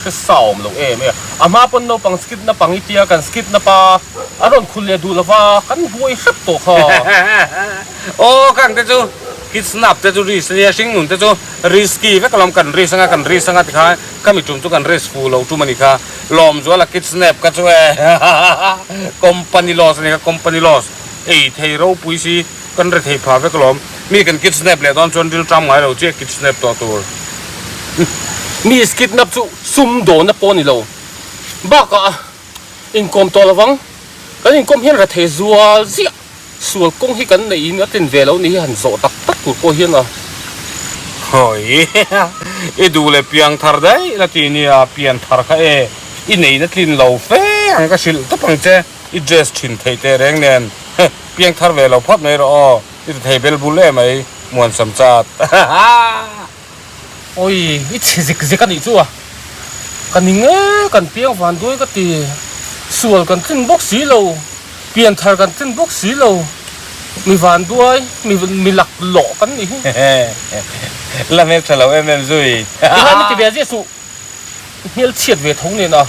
Ka sa awm lo em e. A hma pawn naupang skit na pang i tia kan skit na pa a rawn khul leh duh lova kan buai hrep tawh kha. Aw kang te chu kidnap te chu risk ania hringnun te chu risky vek alawm kan risk anga kan risk anga tikhan khami tum chu kan risk fu lo tum ani kha Lawmzuala kidnap kha chu e company loss ani kha company loss ei thei ropui si Kan ri thei pha vek alawm. Mi kan kidnap leh dawn chuan rilṭam ngai lo chiah kidnap tawh tur. Mi kidnap chu sum dawnna pawh a ni lo. Bakah inkawm tawh lovang. Kan inkawm hian rethei zual ziah. Sual kawng hi kan neih in a tlin ve lo ni hi han zawh tak tak tur pawh hian a. Hawi i duh leh piang thar daih la ti nia, pian thar kha e i neihna tlin lo fe ang ka hrilh tawp ang che. I dress thin theih teh reng nen piang thar ve lo phawt mai rawh aw, i ti thei bel bul em mai Muansam chat. Awi i chhe zek zek a nih chu a, ka ning e kan piang van duai ka ti, sual kan tlin bawk si lo, pian thar kan tlin bawk si lo, mi van duai, mi mi lak lawh kan nih hi. La hmel tha lo em em zui. Tingai mi ti ve ziah suh. I hmelchhiat ve tho nen a,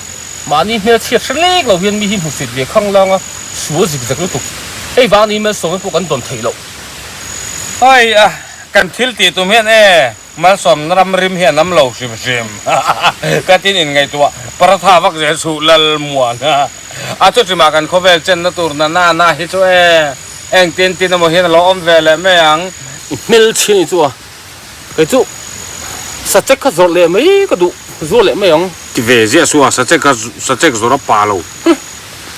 mahni hmelchhiat hre lek lo hian mi hi hmusit ve khang lang a, sual zik zek lutuk. Hei vang ni Malsawmna pawh kan dawn theih loh. Hei a, kan thil tih tum hian e, Malsawmna ram rim hi a nam lo hrim hrim. Ka tin inngaihtuah paratha vak zel chhuh lal muan a. A chuchimah kan khawvel chenna tur na na na hi chu e, engtin tin emaw hian a lo awm ve leh mai ang. I hmelchhiat ni chu a, Kei chu sachek kha zawrh leh mai ka duh zuar leh mai ang. Ti ve ziah suh a, sachek kha sachek zawrh a pa lo. Huh!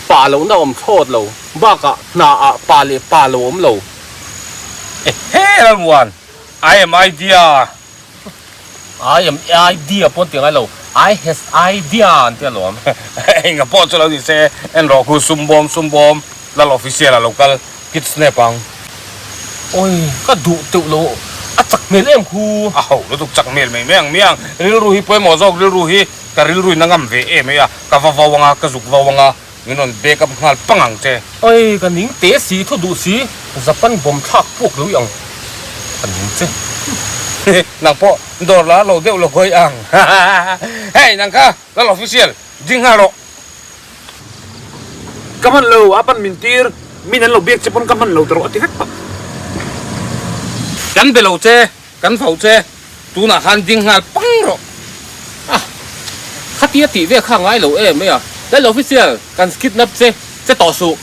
Pa lohna awm thlawt lo, bakah hna ah pa leh pa lo awm lo. Ehe Lalmuan, I am idea. I am idea pawh an ti ngai lo, I has idea an ti alawm. Enga pawh chu lo ni se, en rawh khu sum bawm sum bawm Lal official a lo kal kidnap ang. Awi ka duh teuh lo a chak hmel em khu. A ho lutuk chak hmel mai mai ang mai ang rilru hi pawimawh zawk rilru hi ka rilru in a ngam ve em mai a ka va vau anga ka zuk vau anga min rawn back up nghal pang ang che. Awi ka ning te si thu duh si Japan bomb thlak puak lo i ang ka ning che. Nang pawh dawr la lo deuh lo kawi ang hei nang kha Lal official ding nghal rawh. Ka hman lo, a pan min tir, min an lo biak che pawn ka hman lo ta rawh a ti vek tak. Kan be lo che, kan vau che, tunah khan ding nghal pang rawh. Ah, khatia tih ve kha ngai lo em mai a, Lal Official, kan kidnap che, che tawh suh.